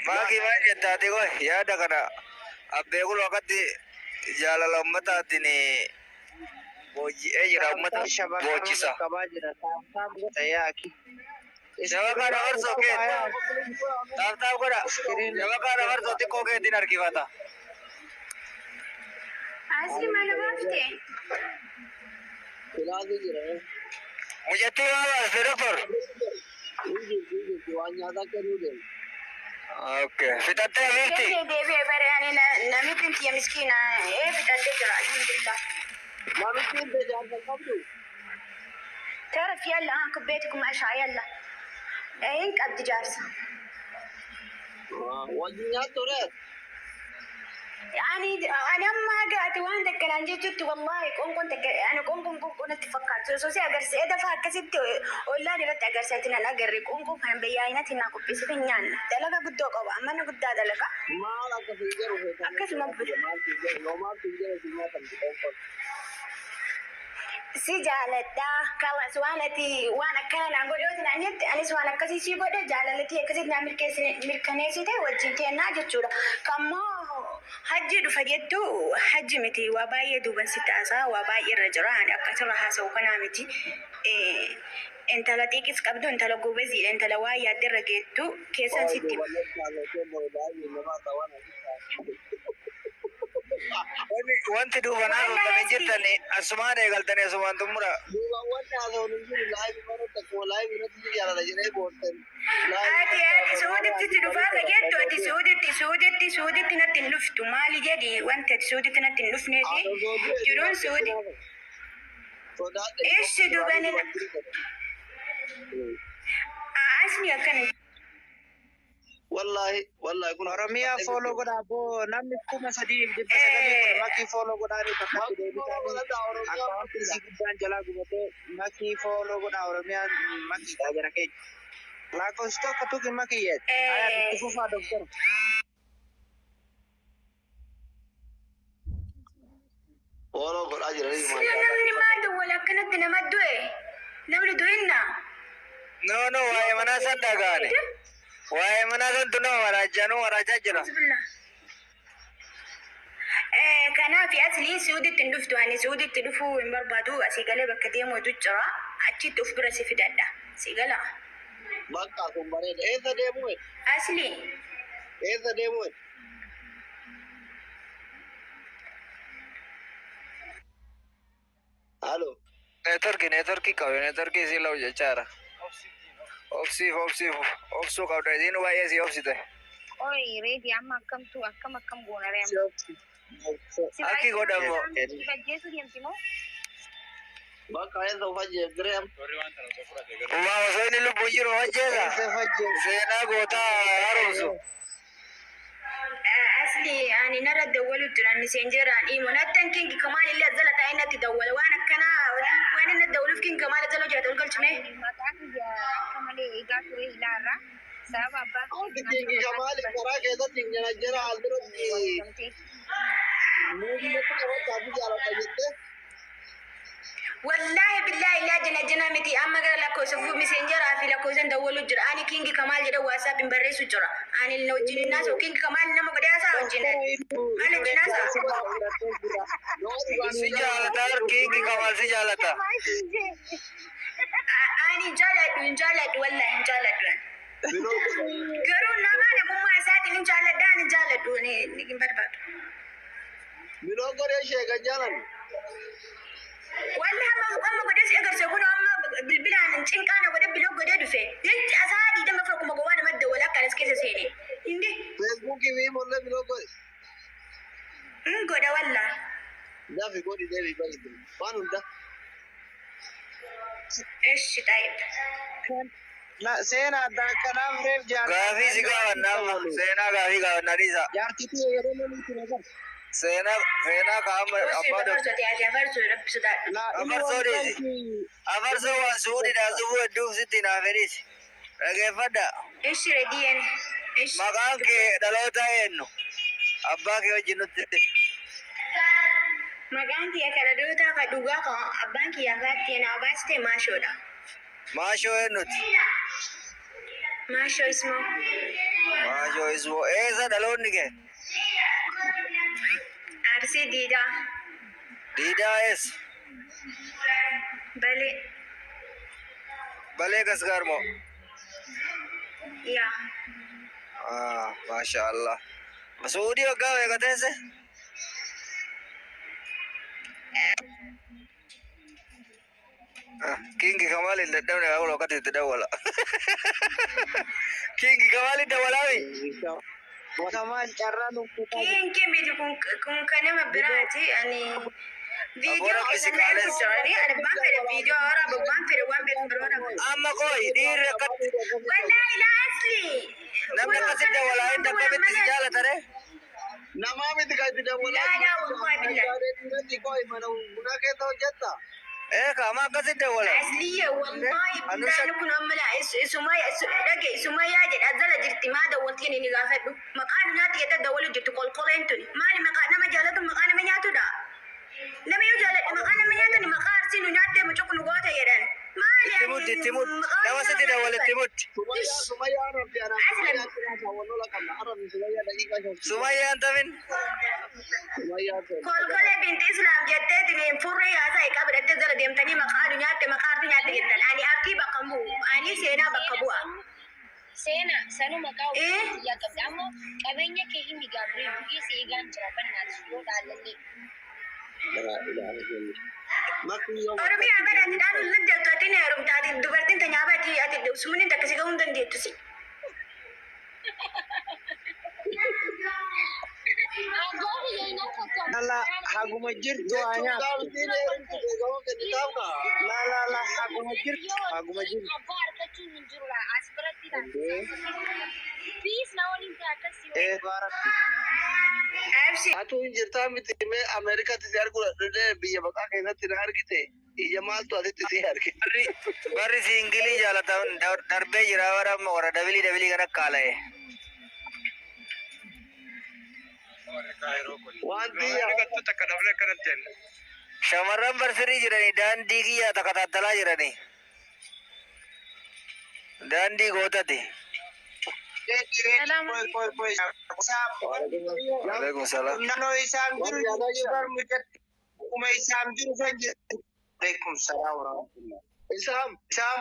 Maakii maal jettaati koy yaada kana abbee kun akkatti jaalala ummataatiin booji'ee jira ummata boojisa. Qabaa jira taaftaa godha yaaki. Shabakaan afarsoo kee taaftaaf godha. Shabakaan afarsoo xiqqoo keetiin harkifata. Asli mana baafte? Filaanii jira. Mucattii maal baaste doktor? Hin jirti hin jirti waan nyaataa kennuu deemu. Okay. Fixattee biirti. Deebi'ee deebi'ee bare ani namitti tiyya miskiina ee fixadhee jira alhamdulillah. Namichi hin jaarsa qabdu. تعرف يلا ها كبيتكم عشاء يلا ايه قد جالسة Wajjin nyaattu ree. يعني انا ما قاعد وين تكل عن جدتي والله قوم كنت انا قوم قوم قوم كنت فكرت سوسي اجرس ايه دفع كسبت ولا انا بت اجرسيتنا الاجر قوم قوم كان بياينتي نا كوبيس نيان دلقا قدو قوا اما انا قدا دلقا Maal akka siin jedhu feetan. Akkasuma bulu. Maal siin jedhu yoo maal siin jedhu siin nyaatan qoonqoon. Si jaaladha kalas waan ati waan akkana naan godhe yoo naan jette anis waan akkasii si godhe jaalalatii akkasitti naa mirkaneessite wajjin teennaa jechuudha. Kammoo hajji dhufa jettu hajji miti waa baay'ee duuban si taasaa waa baay'ee irra jira ani akkasirra haasa'u kanaa miti. Intala xiiqis qabdu intala gobeziidha intala waa yaadde irra geettu keessan sitti. Wanti duubanaa dhufanii jirtan asumaan eegaltanii asumaan xumura. Ati ati suuditti si dhufaa ka jettu ati suuditti suuditti suuditti natti hin dhuftu maali jedhi wanti ati suuditti natti hin dhufneefi jiruun suudi. Ishi duubani asni akkana. Wallahi wallahi kun Oromiyaa fooloo godhaa boo namni 3900 kun makii fooloo godhaa ni bakka deebitaanii akkaawwantii isii guddaan jalaa gubatee makii fooloo godhaa Oromiyaan makiidha jara keenya. Lakkoofsi tokko tuqi makii jedhe. Ayaa itti fufaa doktora. Fooloo godhaa jiranii Sila namni maal dawwala akkanatti nama du'e namni du'inna. No no waa'ee manaa san dhagaane. Waa'ee manaa santu nama waraajaa nu waraajaa jira. Bismillah. Kanaaf asli suuditti hin dhuftu ani suuditti dhufuu hin barbaadu asii galee bakka deemu hedduu jira achitti of bira si fidadha si gala. Bakka kun bareeda. Eessa deemuu? Asli Eessa deemuu? Halo. Neetworkii neetworkii qabu neetworkii isii lau jechaadha. Obsiif obsiif obsuu qabda isiin baay'ee si obsite. Oi reedi amma akkamtu akkam akkam goona ree amma. Akki godhamu. Si ajjeesuu deemti moo? Bakka eessa of ajjeef Warri waan kana osoo fudhate garuu. Waa osoo inni lubbuun jiru ajjeesa. Seenaa gootaa haaromsu. Asli ani narra dawwalu jira miseenjeraan dhiimo nattan kingi kamaal illee zala taa'ee natti dawwala waan akkanaa waan inni dawwaluuf kingi kamaal zala jira ol galchime. Maqaan kiyya akka malee eegaa ture ilaarra. Sababa abbaa Wanti kingi kamaali karaa keessatti hin jala al duratti muudinatti qabachaa fi jaalladha jettee. Wallaahi billaahi laa jina jina miti amma gara lakkoofsa miseenjeraa fi lakkoofsan dawwalu jira ani kingi kamaal jedha waasaap hin barreessu jira ani na wajjin hin haasa'u kingi kamaal nama godhee haasa'a wajjin maal wajjin haasa'a. Si jaalata kingi kamaal si jaalata. Ani hin jaaladhu hin jaaladhu wallaahi hin jaaladhu. Block godhe. Garuu nama namummaa isaatiin hin jaalladha, ani jaalladhu ni hin barbaadu. Block godhee ishee kan jaalannu. Walli hamma amma godhee si agarsiisa kun amma bilbilaan cinqaana godhee block godhee dhufe. Jechi asaa 24 kuma gowwaa nama dawwala akka anas keessa seene. Inde Feesbuukii fi imollee block godhe. hin godha wallaa. Dafi godhi deebii bari. Waan hunda. Eshi taa'ib. Seenaa adda kanaaf reef Gaafii si gaafanna amma. Seenaa gaafii gaafanna dhiisa. Jaartitii yeroo namni itti nagar. Seenaa seenaa ka amma Osoo abbaa afarsoo ta'e ati afarsoo rabbi sodaadhu. Afarsoo dhiisi. Afarsoo waan suudhiidhaan dhufuu hedduuf sitti naaf fedhisi. Dhageeffadha. Eshi rediyeen. Eshi. Maqaan kee dhaloota eenyu? Abbaa kee wajjin nutti. Maqaan kiyya kana dhaloota ka dhugaa ka abbaan kiyya kaatti na baaste maashoodha. Maashoo eenyuti? Maashoo ismoo. Maashoo ismoo. Eessa dhaloonni kee? Arsii diidaa. Diidaa eessa? Balee. Balee gasgaarmoo? Yaa. Ah, maasha Allah. Suudii waggaa meeqa teesse? Kingi Kamali dadhabne kaakul wakati itti dawwala. Kingi Kamali dawwalaami. Kamaal carraa lukkutaa. Kinki miti kun kan nama biraati ani viidiyoo Aboo keessan na ergu jirani ani abbaan fedhe viidiyoo waraaba abbaan fedhe waan beeku barbaada. Amma kooyi dhiirri akkatti Wallaahi laa asli. Namni akkasitti dawwalaa hin akkamitti si jaalata ree? Namaa miti kan itti dawwalaa. Laa laa wallahi billahi. Irratti kooyi mana bunaa keessa hojjetta. Ee kaama akkasitti dawwala. Asliya wallahi Anu billahi kun amma laa isuma dhage isuma yaa jedha jala jirti maa dawwaltiin inni gaafadhu maqaan nyaati jedha dawwalu jirti kolkoleen tuni maali maqaa nama jaalatu maqaa nama nyaatudha. Nama yoo jaaladhe maqaa nama nyaatani maqaa arsii nu nyaattee mucuq nu goota jedhan. Maali Itti muddi itti muddi nama sitti dawwala itti muddi. Sumayyaa Sumayyaa arrabdi ana. Aslam. Sumayyaa wal qabna arrabdi Sumayyaa daqiiqaa 5. Sumayyaan tamin. Sumayyaa ta'e. Kolkolee binti Islaam jetteetiin furrii haasaa qabadhattee jala deemtanii maqaa nu nyaatte maqaa artii nyaatte jettan. Ani artii bakka hin bu'u. Ani seenaa bakka bu'a. Seenaa sanuma maqaa Eh? ofii qabda. Ammoo qabeenya kee himi gaafree bu'ee si eegaan jira bannaati yoo dhaallallee. Oromiyaa bara ati dhaalu dandeettu ati ni heerumta ati dubartiin ta nyaaba ati ati sumunin takka si gahuu hin dandeettu si. Lala haguma jirtu haa nyaattu. La la la haguma jirtu haguma jirtu. Abbaa argachuun hin jiru as biratti Piis na waliin ta'e akkasii. Ee baaratti. Absi. Atu hin jirtaa miti mee Ameerikaatti si arguu dhufee biyya baqaa keessatti na argite ija maaltu asitti si arge. Barri barri siingilii jaalatan darbee jira warra amma warra dabilii dabilii kana kaala'e. Wanti Shamarran barsirii jiranii daandii kiyyaa takka taattalaa jiranii. Daandii gootati. Koi koi koi. Waalaikum salaam. Naannoo isaan jiru bar mijatti. Akkuma isaan jiru kan jiru. Alaikum salaam wa rahmatullah. Isaam Isaan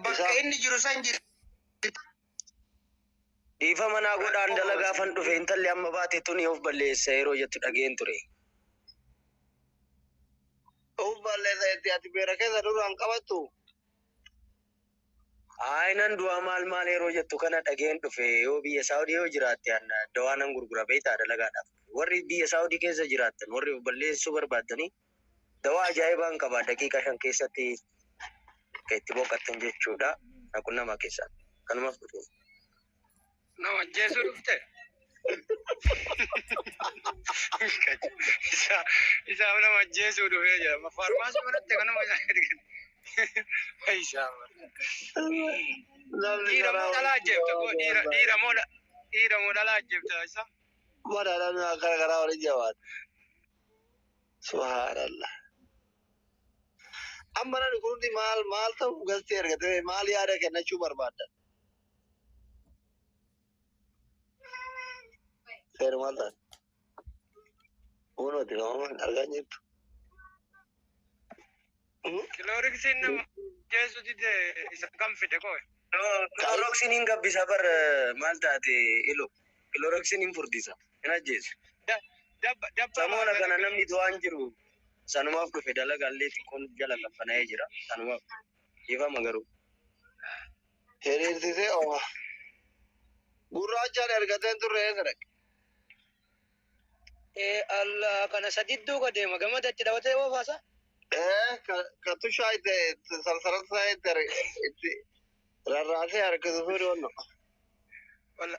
bakka inni jiru san jiru. Dhiifama naa godhaan dalagaafan dhufe intalli amma baate tuni of balleessa yeroo jettu dhageen ture. Of balleessa jetti ati beera keessa duraan qabattu. Aayinan du'aa maal maal yeroo jettu kana dhageen dhufe yoo biyya Saawudii yoo jiraatte an dawaa nan gurgura beektaa dalagaadhaaf. Warri biyya Saawudii keessa jiraattan warri of balleessuu barbaaddanii dawaa ajaa'ibaan qaba daqiiqa 5 keessatti akka itti boqottan jechuudha. Naqunnama keessaa kanumaaf dhufe. Nama ajjeesuu dhufte. Isaaf nama ajjeesuu dhufee jira. Faarmaasii manatti kanuma Isaaf. Dhiira moo dhalaa ajjeefta? Dhiira dhiira moo dhiira moo dhalaa ajjeefta isa? Madaadhaan akkana karaa waliin jabaatu. Subhaanallah. Amma namni kun maal maal ta'uu galtee argate maal yaada kennachuu barbaadda? Seera maal ta'a? Kunuuti kamaman argaa jirtu. Kilooriksiin nama Ajjeesu dide isa kam fide koo? Kiloroksiin hin gabbisa bar maal taate ilo. Kiloroksiin hin furdisa. Hin ajjeesu. Dabba dabba. Samoona kana namni du'aan jiru sanumaaf dhufe dalagaallee xiqqoon jala qabbanaa'ee jira. Sanumaaf. Ifama garuu. Hiriirsisee oofa. Gurraachaan ergateen turre eessa dhaqe? Ee Allah kana sadidduu ka deema gamada achi dhabatee oofaasa. Ee ka tushaa itti salsalsaa itti rarraasee harkisu fuudhu onno.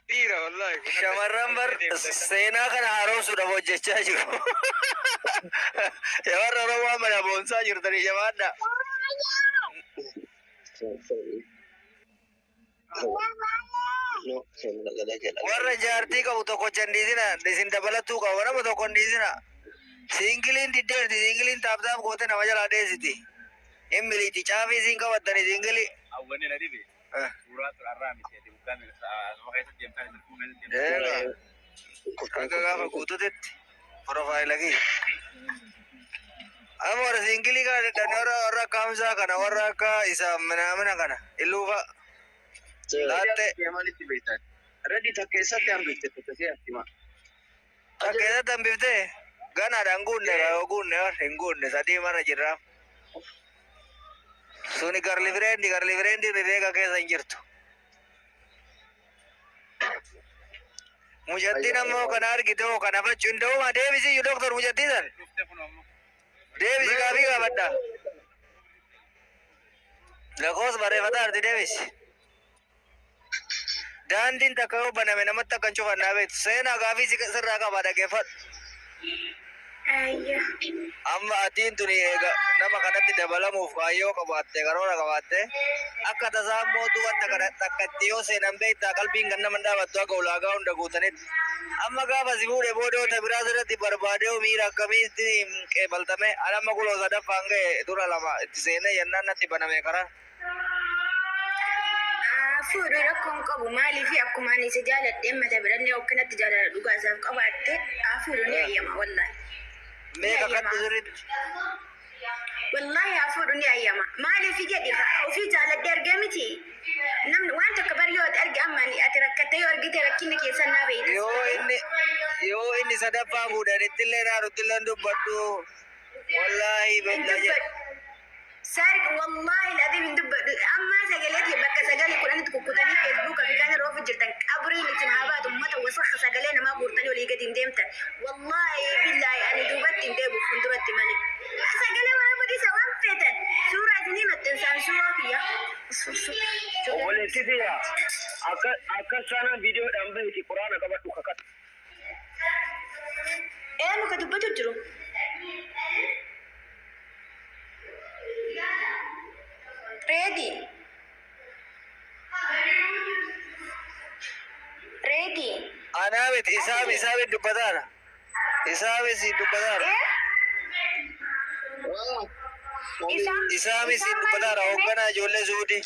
Dhiira wallahi. Shamarran bar seenaa kana haaromsuudhaaf hojjechaa jiru. Shamarran Oromoo mana boonsaa jirtanii shamarra. Warra jaartii qabu tokko chan dhiisina isin dabalatuu qaba nama tokko hin dhiisina. Siingiliin diddeerti siingiliin taaptaap goote nama jalaa dheessiti. Hin miliiti caafii isiin qabattani siingilii. Awwanni na dhibe. Suuraa turarraa miti ati bukkaan asuma keessatti deemtaa jirtu keessatti deemtaa. Akka gaafa guututetti profaayila kiyya. Amma warra siingilii kana dadhabne warra warra akka Hamzaa kana warra akka isa minaamina kana illuufa. Laatte. Maalitti beektaa? Reddi takka keessatti hambifte takka see hima. Takka keessatti hambiftee ganaadhaan guunne yoo guunne hin guunne sadii mara jirra. Suni garli fireendi rireega keessa hin jirtu. Mucattiin ammoo kana argite hoo kana fachuu hin da'uma deebisi iyyuu doktor mucattii san. Deebisi gaafii gaafadha. Lakkoofsa barreeffataa arti deebisi. Daandiin takka yoo baname namatti akka hin cufannaa beektu. Seenaa gaafii sirraa qaba dhaggeeffadhu. Ayya. Amma atiin tuni eega nama kanatti dabalamuuf kaayyoo qabaatte karoora qabaatte akka tasaa mootu wanta kana takka itti yoo seenan beektaa qalbiin kan nama hin dhaabattu akka ulaagaa hunda guutanitti. Amma gaafa si fuudhe booda wanta biraa sirratti barbaadee miira akkamiitti qeebaltame ani amma kuloo sadaffaan ga'e dura lama itti seenee yennaan natti baname karaa. Fuudhu rakkoon qabu maaliif akkuma ani isa jaaladheen mata birallee akkanatti jaalala dhugaa isaaf qabaatte fuudhu ni ayyama wallahi. Meeqa kadhu sirriitti? Wallahi haa fuudhu ni ayyama. Maaliif jedhi ofii jaaladhee argee miti. Namni waan tokko bari yoo ati arge amma ati rakkattee yoo argite rakkinni keessan naa beeyta. Yoo inni sadaffaa fuudhan ittillee naarutti illee dubbadhu wallaahi beektaa jedhe. Saarq wallahi alazim hin dubbadhu. Amma sagalee bakka sagalee kudhanitti kukkutanii Feesbuuka fi kan irra ofu jirtan qabriin isin haa baatu ummata wasakha sagalee namaa guurtanii olii gadi hin deemtan. Wallahi billahi ani duubatti hin deebi'u fuulduratti malee. Sagalee waraabuu dhiisa waan feetan suuraa isinii maxxansaan suuraa kiyya. Obboleessi siya akka akka sana viidiyoodhaan bahiti quraana qabadhu kakadhu. Eenyu ka dubbatu jiru? Ready. Ready. Anaa miti isaaf isaaf dubbataara. Isaafis dubbataara. Isaan Isaafis dubbataara hoogganaa ijoollee suudii.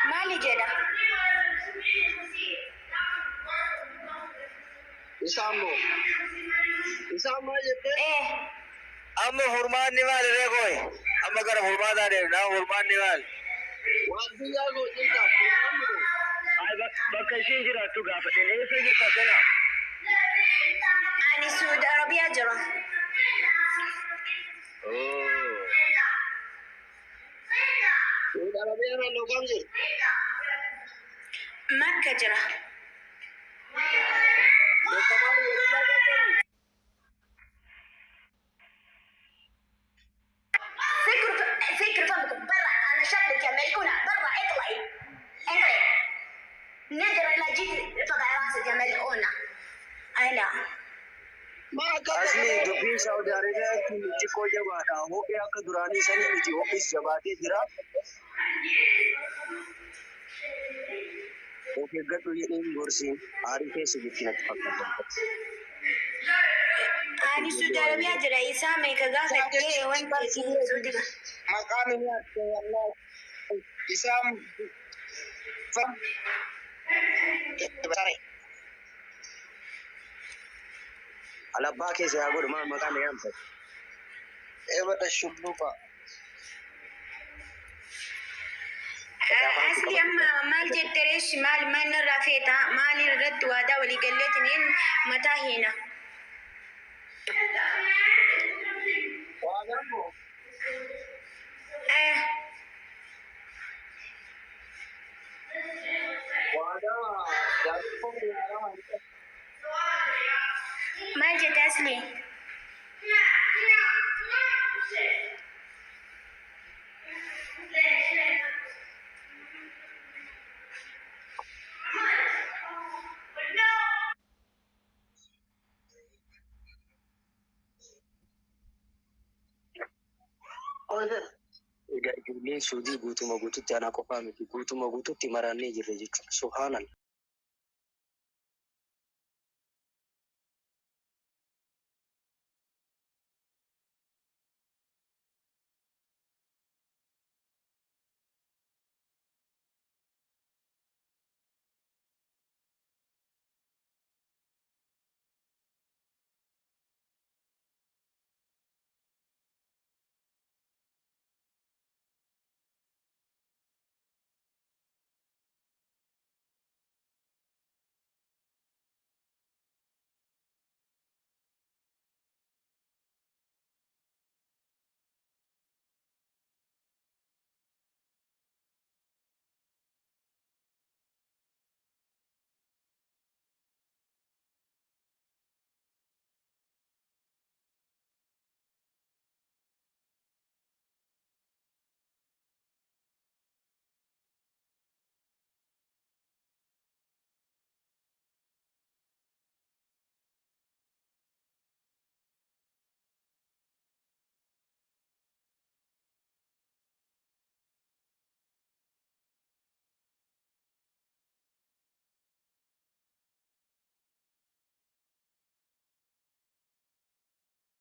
Maali jedha? Isaan moo? Isaan maal jettee? Eh. Amma furmaanni maali reekooy? Amma gara furmaataa deemna furmaanni maali? Waan biyyaa koo jirta. Bakka isheen jiraattu gaafadheen eessa jirta sana? Ani Saudi Arabiyaa jira. Saudi Arabiyaa naannoo kam jirti? Makka jira. Bakka maali walallaa qabdani? سكر سكر فمكم برا انا شكلك يا ملعونه برا اطلعي انقلي نادر لا جيت طلع راسك يا ملعونه انا Maa akka Asli dubbiin Saudi Arabiyaa kun xiqqoo jabaadha. Ho'i akka duraanii sanii miti ho'is jabaatee jira. Of eeggadhu jedheen gorsiin aarii keessa jirti natti fakkaata. Ani Saudi Arabiyaa jira isaa meeqa gaafattee wanti Saudi Maqaan inni akka wallahi isaan sare. Alabbaa keessa yaa godhu maal maqaan na yaamta? Ebada shulluqa. Afaan Asli amma maal jette reeshi maal maal narraa feeta maal irratti waadaa walii galleetiniin mataa hiina. Waadaan moo? Waadaa jaartii. Maal jette asli? Egaa ijoolleen suudii guutuma guututti ana qofaa miti guutuma guututti maraannee jirra jechuudha. Subhaanallah.